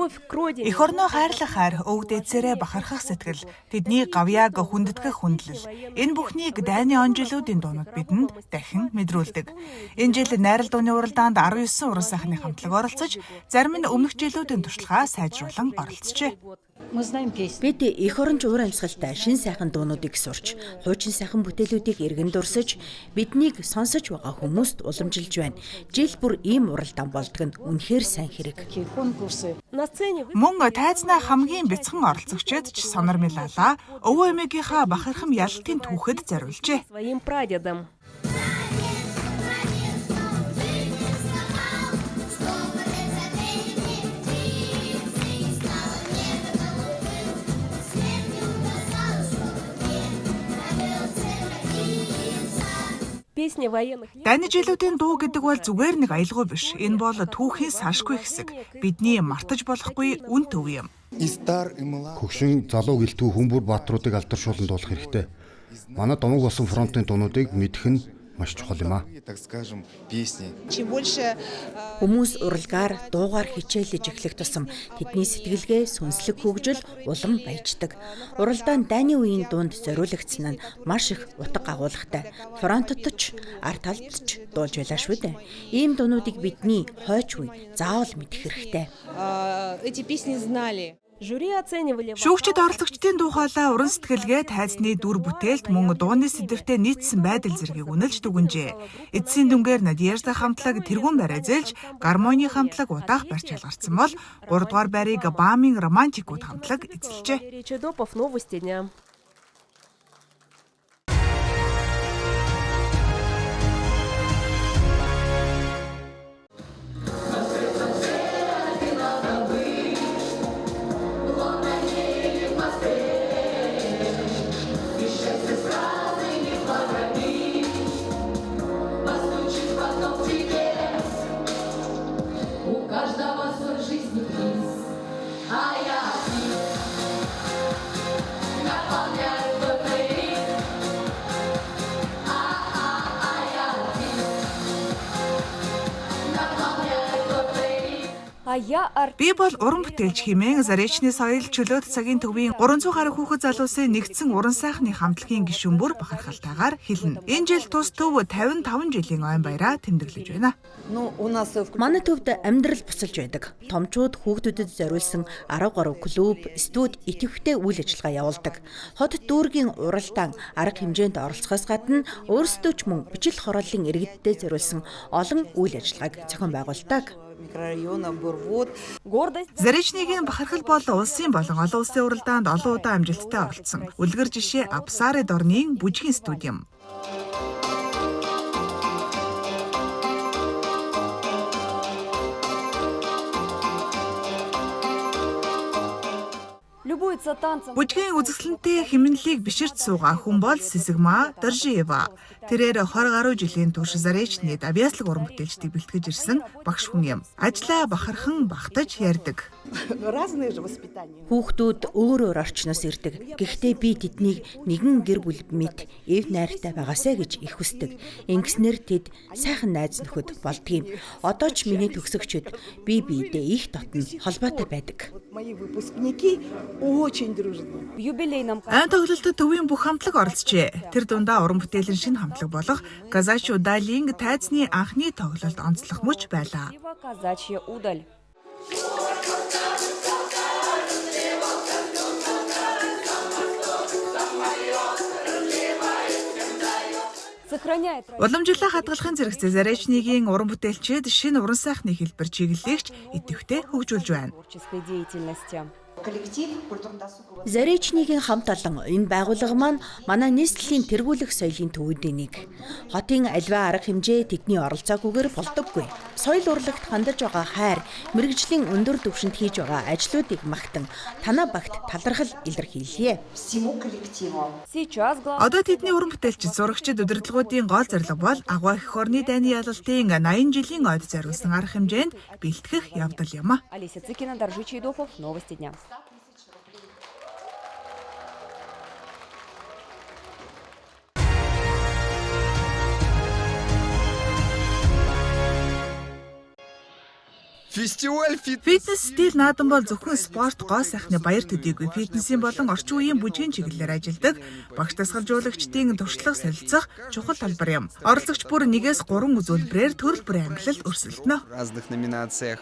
Любовь к родине. Эх орноо хайрлах хайр, өвөг дээдсээрээ бахархах сэтгэл, тэдний гавьяаг хүндэтгэх хүндлэл. Энэ бүхнийг дайны он жилүүдийн дуунууд бидэнд дахин мэдрүүлдэг. Энэ жил найрал дууны уралдаанд 19 уран сайхны хамтлаг оролцож, зарим нь өмнөх жилүүдийн туршлагаа сайжруулан оролцжээ. Бид эх оронч уур амьсгалтай шин сайхан дуунуудыг сурч, хуучин сайхан бүтээлүүдийг эргэн дурсаж, биднийг сонсож байгаа хүмүүст уламжилж байна. Жил бүр ийм уралдаан болдог нь үнэхээр сайн хэрэг. На сцене Мөн тайзнаа хамгийн бяцхан оролцогчид ч Сонор Милала өвөө эмээгийнхаа бахархам ялалтын түүхэд зориулжээ. своим прадедом. Песни военных лет. Дайны жилүүдийн дуу гэдэг бол зүгээр нэг аялгау биш. Энэ бол түүхийн салшгүй хэсэг. Бидний мартаж болохгүй үн төв юм. И стар, и млад. Хөгшин залуу гэлтгүй хүмүүр баатруудыг алдаршуулан дуулах хэрэгтэй. Манай домог болсон фронтын дуунуудыг мэдэх нь маш чухал юм аа. Так скажем, песни. Чем больше Хүмүүс уралгаар, дуугаар хичээлж эхлэх тусам тэдний сэтгэлгээ, сүнслэг хөгжил улам баяждаг. Уралдаан дайны үеийн дунд зориулагдсан нь маш их утга агуулгатай. Фронтод ч, ар талд ч дуулж байлаа шүү дээ. Ийм дуунуудыг бидний хойч үе заавал мэдэх хэрэгтэй. эти песни знали. Жюри оценивали Шүүгчид оролцогчдын дуу хоолой уран сэтгэлгээ, тайзны дүр бүтээлд мөн дууны сэдэвтэй нийцсэн байдал зэргийг үнэлж дүгнжээ. Эцсийн дүнгээр Надежда хамтлаг тэргүүн байраа зээлж, гармоны хамтлаг удаах барьж ялгарсан бол 3 дугаар байрыг Баамын романтикууд хамтлаг эзэлжээ. Валерий Чедопов, новости дня. У каждого свой жизни приз, а я артист. Наполняю твой плейлист. А я артист. Наполняю твой плейлист. А я артист. Би бол уран бүтээлч хэмээн Заречны соёл чөлөөт цагийн төвийн 300 гаруй хүүхэд залуусын нэгдсэн уран сайхны хамтлагийн гишүүн бүр бахархалтайгаар хэлнэ. Энэ жил тус төв 55 жилийн ойн баяраа тэмдэглэж байна. Ну, у нас в Манай төвд амьдрал бусалж байдаг. Томчууд хүүхдүүдэд зориулсан 10 гаруй клуб, студ идэвхтэй үйл ажиллагаа явуулдаг. Хот дүүргийн уралдаан арга хэмжээнд оролцохоос гадна өөрсдөө ч мөн бичил хорооллын иргэддээ зориулсан олон үйл ажиллагааг зохион байгуулдаг. микрорайона Бурвод. Гордость. Заречныгийн бахархал бол улсын болон олон улсын уралдаанд олон удаа амжилттай оролцсон. Үлгэр жишээ Апсары дорнын бүжгийн студи юм. Любуется танцем. Бүжгийн үзэсгэлэнтэй хэмнэлийг биширч суугаа хүн бол Сисгмаа Доржиева. Тэрээр 20 гаруй жилийн турш Заречныд авьяаслаг уран бүтээлчдийг бэлтгэж ирсэн багш хүн юм. Ажлаа бахархан багтаж ярьдаг. Разные же воспитания. Хүүхдүүд өөр өөр орчноос ирдэг. Гэхдээ би тэднийг нэгэн гэр бүл мэт эв найртай байгаасай гэж их хүсдэг. Ингэснээр тэд сайхан найз нөхөд болдгийм. Одоо ч миний төгсөгчид бие биедээ их дотно холбоотой байдаг. Вот мои выпускники очень дружные. В юбилейном Айн тоглолтод төвийн бүх хамтлаг оролцжээ. Тэр дундаа уран бүтээлийн шинэ хамтлаг болох Казач Удалийн тайзны анхны тоглолт онцлог мөч байлаа. Казачья удаль. Сохраняет Уламжлалаа хадгалахын зэрэгцээ Заречныгийн уран бүтээлчид шинэ уран сайхны хэлбэр чиглэлийг ч идэвхтэй хөгжүүлж байна. творческой деятельности. Коллектив культурно-досугового Заречныгийн хамт олон энэ байгууллага маань манай нийслэлийн тэргүүлэх соёлын төвүүдийн нэг. Хотын альва арга хэмжээ тэдний оролцоогүйгээр болдоггүй. Соёл урлагт хандаж байгаа хайр, мэргэжлийн өндөр түвшинд хийж байгаа ажлуудыг магтан танаа багт талархал илэрхийлье. всему коллективу. Сейчас главное. Одоо тэдний уран бүтээлчид зурагчид удирдлагуудын гол зорилго бол Агуй эх орны дайны ялалтын 80 жилийн ойд зориулсан арга хэмжээнд бэлтгэх явдал юм а. Олеся Цыкина, Даржи Чайдопов. Новости дня. Фестиваль Фитнес стил наадам бол зөвхөн спорт гоо сайхны баяр төдийгүй фитнесийн болон орчин үеийн бүжгийн чиглэлээр ажилладаг багш дасгалжуулагчдын туршлага солилцох чухал талбар юм. Оролцогч бүр 1-3 үзүүлбэрээр төрөл бүрийн ангилалд өрсөлдөнө. в разных номинациях.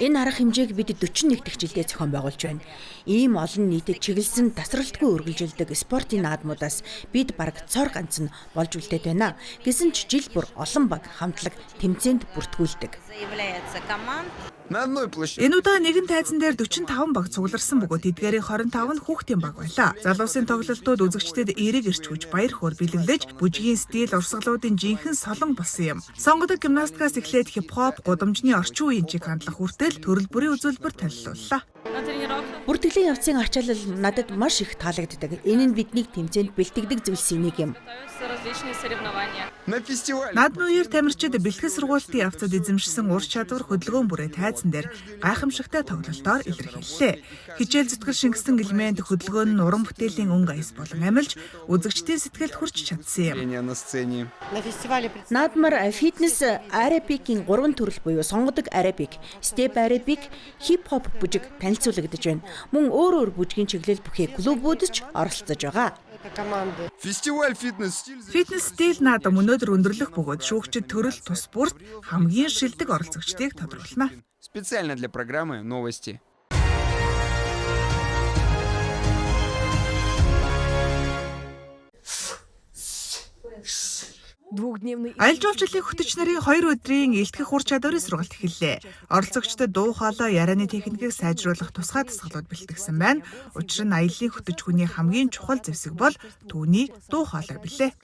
Энэ арга хэмжээг бид 41 дахь жилдээ зохион байгуулж байна. Ийм олон нийтэд чиглэсэн тасралтгүй үргэлжилдэг спортын наадмуудаас бид бараг цор ганц нь болж үлдээд байна. Гэсэн ч жил бүр олон баг хамтлаг тэмцээнд бүртгүүлдэг. На одной площадке. Энэ удаа нэгэн тайзан дээр 45 баг цугларсан бөгөөд эдгээрийн 25 нь хүүхдийн баг байлаа. Залуусын тоглолтууд үзэгчдэд эерэг эрч хүч, баяр хөөр бэлэглэж, бүжгийн стил урсгалуудын жинхэнэ солон болсон юм. Сонгодог гимнастикаас эхлээд хип-хоп, гудамжны орчин үеийн чиг хандлага хүртэл төрөл бүрийн үзүүлбэр танилцууллаа. Бүртгэлийн явцын ачаалал надад маш их таалагддаг. Энэ нь биднийг тэмцээнд бэлтгэдэг зүйлсийн нэг юм. На фестивале. Наадмын үеэр тамирчид бэлтгэл сургуулийн явцад эзэмшсэн ур чадвар хөдөлгөөн бүрээ тайзан дээр гайхамшигтай тоглолтоор илэрхийллээ. Хичээл зүтгэл шингэсэн элемент хөдөлгөөн нь уран бүтээлийн өнгө аяс болон амилж үзэгчдийн сэтгэлд хүрч чадсан юм. На сцене. Наадмаар фитнес аэробикийн 3 төрөл буюу сонгодог аэробик, степ аэробик, хип-хоп бүжиг танилцуулагдаж байна. Мөн өөр өөр бүжгийн чиглэл бүхий клубүүд ч оролцож байгаа. Фестиваль фитнес стиль. Фитнес стил наадам өнөөдөр өндөрлөх бөгөөд шүүгчид төрөл тус бүрт хамгийн шилдэг оролцогчдыг тодруулна. Специально для программы «Новости». Аялал жуулчлалын хөтөч нарын 2 өдрийн илтгэх ур чадварын сургалт эхэллээ. Оролцогчдод дуу хоолой, ярианы техникийг сайжруулах тусгай дасгалууд бэлтгэсэн байна. Учир нь аяллаа хөтөч хүний хамгийн чухал зэвсэг бол түүний дуу хоолой билээ.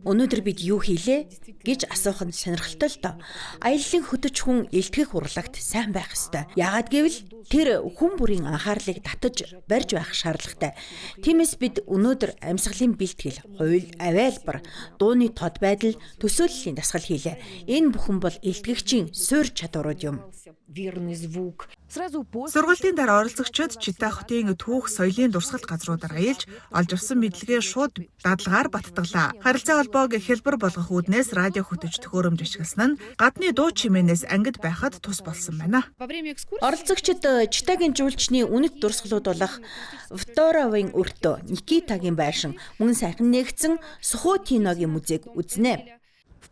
Өнөөдөр бид юу хийлээ гэж асуух нь сонирхолтой л доо. Аяллаа хөтөч хүн илтгэх урлагт сайн байх ёстой. Яагаад гэвэл тэр хүн бүрийн анхаарлыг татаж барьж байх шаардлагатай. Тиймээс бид өнөөдөр амьсгалын бэлтгэл, хууль, авиалбар, дууны тод байдал, төсөөллийн дасгал хийлээ. Энэ бүхэн бол илтгэгчийн суурь чадварууд юм. Сургалтын дараа оролцогчид Чита хотын түүх соёлын дурсгалт газруудаар аялж олж авсан мэдлэгээ шууд дадлагаар баттгалаа. Харилцаа холбоог хялбар болгох үүднээс радио хөтөч төхөөрөмж ашигласан нь гадны дуу чимээнээс ангид байхад тус болсон байна. Оролцогчид Читагийн жуулчны үнэт дурсгалууд болох Второвын өртөө, Никитагийн байшин, мөн сайхан нээгдсэн Сухотиногийн музейг үзнэ.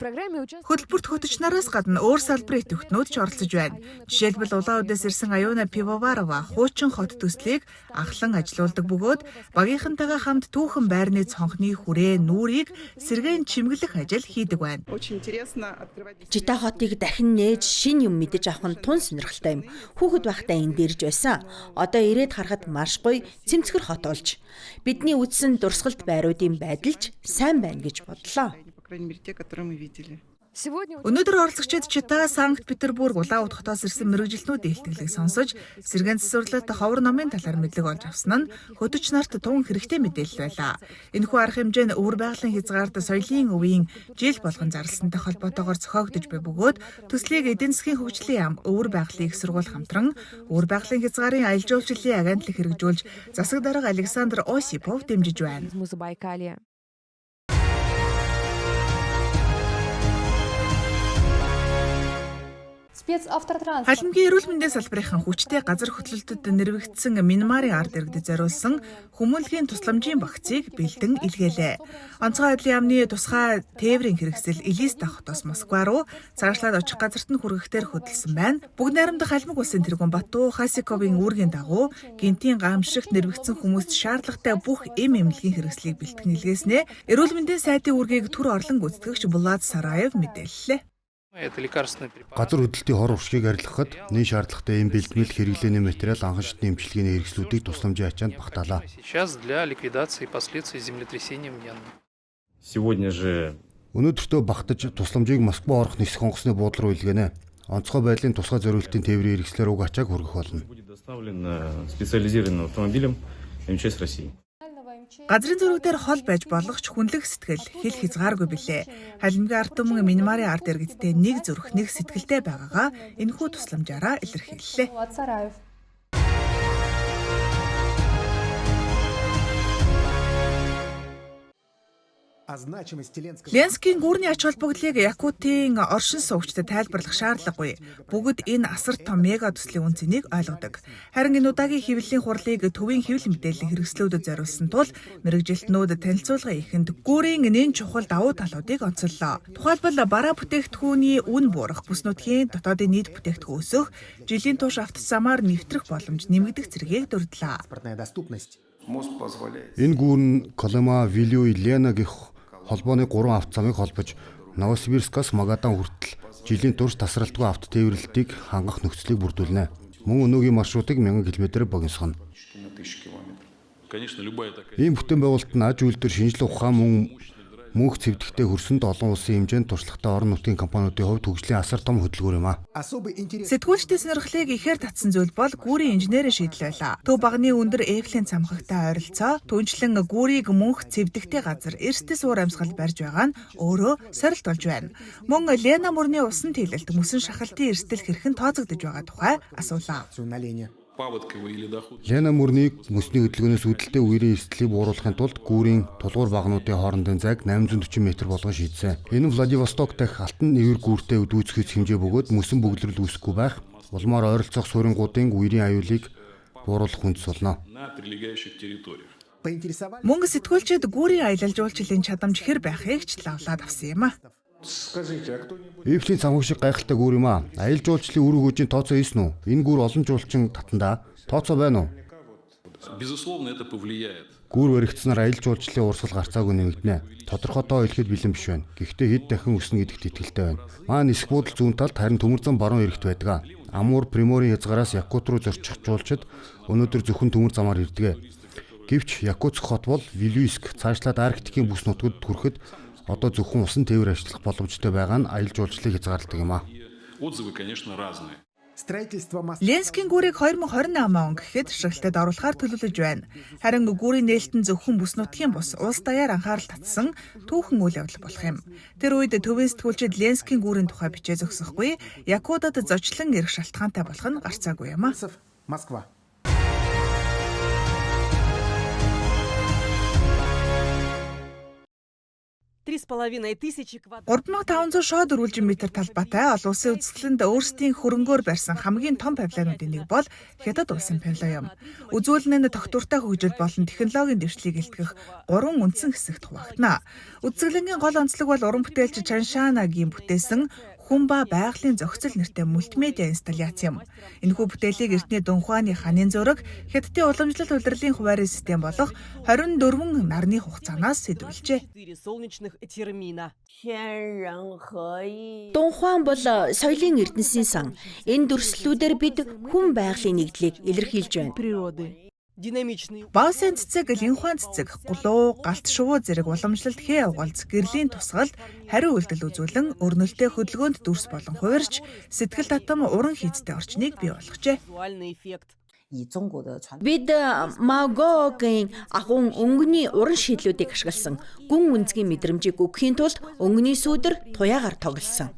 Хөтөлбөрт хөтөч нараас гадна өөр салбарын идэвхтнүүд ч оролцож байна. Жишээлбэл Улаан-Удэс ирсэн Аюуна Пивоварова хуучин хот төслийг анхлан ажилуулдаг бөгөөд багийнхантайгаа хамт түүхэн байрны цонхны хүрээ нүүрийг сэргээн чимэглэх ажил хийдэг байна. Чита хотыг дахин нээж шинэ юм мэдэж авах нь тун сонирхолтой юм. Хүүхэд байхдаа энд ирж байсан. Одоо ирээд харахад маш гоё цэмцгэр хот болж. Бидний үзсэн дурсгалт байруудын байдал ч сайн байна гэж бодлоо. Өнөөдөр оролцогчид Чита, Санкт Петербург, Улаан-Уд хотоос ирсэн мэргэжилтнүүдийн илтгэлийг сонсож, сэргээн засварлалт ховор номын талаар мэдлэг олж авсан нь хөтөч нарт тун хэрэгтэй мэдээлэл байлаа. Энэхүү арга хэмжээ нь өвөр байгалийн хязгаарт соёлын өвийн жил болгон зарласантай холбоотойгоор зохиогдож буй бөгөөд төслийг эдийн засгийн хөгжлийн яам, өвөр байгалийн их сургууль хамтран өвөр байгалийн хязгаарын аялал жуулчлалын агентлаг хэрэгжүүлж засаг дарга Александр Осипов дэмжиж байна. Халимгийн эрүүл мэндийн салбарын хүчтэй газар хөдлөлтөд нэрвэгдсэн Мянмарын ард иргэдэд зориулсан хүмүүнлэгийн тусламжийн багцыг бэлдэн илгээлээ. Онцгой байдлын яамны тусгай тээврийн хэрэгсэл Элиста хотоос Москва руу цаашлаад очих газарт нь хүргэхдээ хөдөлсөн байна. Бүгд найрамдах Халимаг улсын тэргүүн Бату Хасиковын үүргийн дагуу гэнтийн гамшигт нэрвэгдсэн хүмүүст шаардлагатай бүх эм эмнэлгийн хэрэгслийг бэлтгэн илгээснээ эрүүл мэндийн сайдын үүргийг төр орлон гүйцэтгэгч Булат Сараев мэдээллээ. Газар хөдлөлтийн хор уршгийг арилгахад нэн шаардлагатай эм бэлтгэл хэрэглээний материал анхан шатны эмчилгээний хэрэгслүүдийг тусламжийн ачаанд багтаалаа. Өнөөдөртөө багтаж тусламжийг Москва орох нисэх онгоцны буудлын руу илгээнэ. Онцгой байдлын тусгай зориултын тээврийн хэрэгслээр уг ачааг хүргэх болно. Газрын зөрүүг дээр хол байж болох ч хүнлэх сэтгэл хэл хязгааргүй билээ. Халимгийн ард түмэн Мянмарын ард иргэдтэй нэг зүрх нэг сэтгэлтэй байгаагаа энэхүү тусламжаараа илэрхийллээ. Ленскийн гүүрний ач холбогдлыг Якутын оршин суугчдад тайлбарлах шаардлагагүй. Бүгд энэ асар том мега төслийн үн цэнийг ойлгодог. Харин энэ удаагийн хэвлэлийн хурлыг төвийн хэвлэл мэдээллийн хэрэгслүүдэд зориулсан тул мэргэжилтнүүд танилцуулгын эхэнд гүүрийн нэн чухал давуу талуудыг онцоллоо. Тухайлбал бараа бүтээгдэхүүний үн буурах, бүс нутгийн дотоодын нийт бүтээгдэхүүн өсөх, жилийн турш автозамаар нэвтрэх боломж нэмэгдэх зэргийг дурдлаа. Энэ гүүр нь Колыма, Вилюй, Лена гэх холбооны 3 авто замыг холбож Новосибирскаас Магадан хүртэл жилийн турш тасралтгүй авто тээвэрлэлтийг хангах нөхцөлийг бүрдүүлнэ. Мөн өнөөгийн маршрутыг 1000 км-ээр богиносгоно. Ийм бүтээн байгуулалт нь аж үйлдвэр, шинжлэх ухаан мөн мөнх цэвдэхтэй хөрсөнд олон улсын хэмжээнд туршлагатай орон нутгийн компаниудын хувьд хөгжлийн асар том хөдөлгүүр юм а. Сэтгүүлчдийн сонирхлыг ихээр татсан зүйл бол гүүрийн инженерийн шийдэл байлаа. Төв баганы өндөр Эйфелийн цамхагтай ойролцоо түншлэн гүүрийг мөнх цэвдэхтэй газар эрсдэс уур амьсгал барьж байгаа нь өөрөө сорилт болж байна. Мөн Лена мөрний усан тэлэлт мөсөн шахалтын эрсдэл хэрхэн тооцогдож байгаа тухай асуулаа. Лена мөрний мөсний хөдөлгөөнөөс үүдэлтэй үерийн эрсдлийг бууруулахын тулд гүүрийн тулгуур багануудын хоорондын зайг 840 м болгон шийдсэн. Энэ нь Владивосток дахь алтан нэвэр гүүртэй дүүцхүйц хэмжээ бөгөөд мөсөн бөглөрөл үүсэхгүй байх, улмаар ойролцоох суурьнгуудын үерийн аюулыг бууруулах үндэс болно. Мөнгө сэтгүүлчид гүүрийн аялал жуулчлалын чадамж хэр байхыг ч лавлаад авсан юм а. Эйфелийн цамхаг шиг гайхалтай гүүр юм а. Аялал жуулчлалын үр өгөөжийн тооцоо хийсэн үү? Энэ гүүр олон жуулчин татандаа тооцоо байна уу? Гүүр баригдсанаар аялал жуулчлалын урсгал гарцаагүй нэмэгдэнэ. Тодорхой тоо хэлэхэд бэлэн биш байна. Гэхдээ хэд дахин өснө гэдэгт итгэлтэй байна. Маа нисэх буудал зүүн талд, харин төмөр зам баруун эрэгт байдаг. Амур Приморийн хязгаараас Якут руу зорчих жуулчид өнөөдөр зөвхөн төмөр замаар ирдэг. Гэвч Якутск хот бол Вилюйск цаашлаад Арктикийн бүс нутгад хүрэхэд одоо зөвхөн усан тээвэр ажиллах боломжтой байгаа нь аялал жуулчлалыг хязгаарладаг юм а. Ленскийн гүүрийг 2028 он гэхэд ширхэлтэд оруулахаар төлөвлөж байна. Харин гүүрийн нээлт нь зөвхөн бүс нутгийн бус улс даяар анхаарал татсан түүхэн үйл явдал болох юм. Тэр үед төвийн сэтгүүлчид Ленскийн гүүрийн тухай бичээ зогсохгүй, Якутад зочлон ирэх шалтгаантай болох нь гарцаагүй юм а. Москва. Тысячи 3500 шоод дөрвөлжин метр талбайтай олон улсын үзэсгэлэнд өөрсдийн хөрөнгөөр барьсан хамгийн том павильонуудын нэг бол Хятад улсын павильон юм. Үзүүлэн нь тогтвортой хөгжил болон технологийн дэвшлийг илтгэх гурван үндсэн хэсэгт хуваагдана. Үзэсгэлэнгийн гол онцлог бол уран бүтээлч Чаншанагийн бүтээсэн хүн ба байгалийн зохицол нэртэй мультимедиа инсталляц юм. Энэхүү бүтээлийг эртний Дунхуаны ханын зураг, Хятадын уламжлалт улирлын хуваарийн систем болох 24 нарны хугацаанаас сэдвүүлжээ. Дунхуан бол соёлын эрдэнэсийн сан. Энэ дүрслэлүүдээр бид хүн байгалийн нэгдлийг илэрхийлж байна. Баусын цэцэг, Линхуан цэцэг, гулуу, галт шувуу зэрэг уламжлалт хээ угалц, гэрлийн тусгалд хариу үйлдэл үзүүлэн өрнөлттэй хөдөлгөөнд дүрс болон хувирч сэтгэл татам уран хийцтэй орчныг бий болгожээ. Бид Магогийн агуун өнгөний уран шийдлүүдийг ашигласан. Гүн үнзгийн мэдрэмжийг өгөхийн тулд өнгөний сүүдэр туяагаар тоглосон.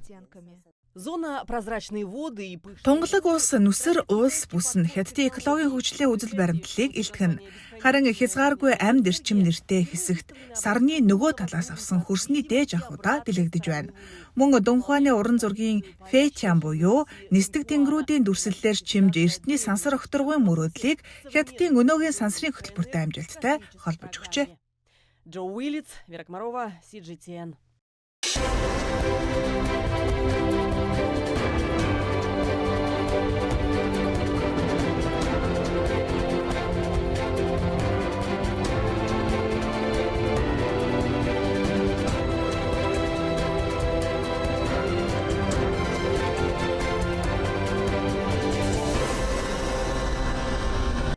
Тунгалаг улс нүсэр уулс бүс нь Хятадын экологийн хөгжлийн үзэл баримтлалыг илтгэнэ. Харин хязгааргүй амьд эрчим нэртэй хэсэгт сарны нөгөө талаас авсан хөрсний дээж анхудаа дэлгэгдэж байна. Мөн Дунхуаны уран зургийн Фэчан буюу нисдэг тэнгэрүүдийн дүрслэлээр чимж эртний сансар огторгуйн мөрөөдлийг Хятадын өнөөгийн сансрын хөтөлбөртэй амжилттай холбож өгчээ. Джо Уиллиц, Вера Комарова, CGTN.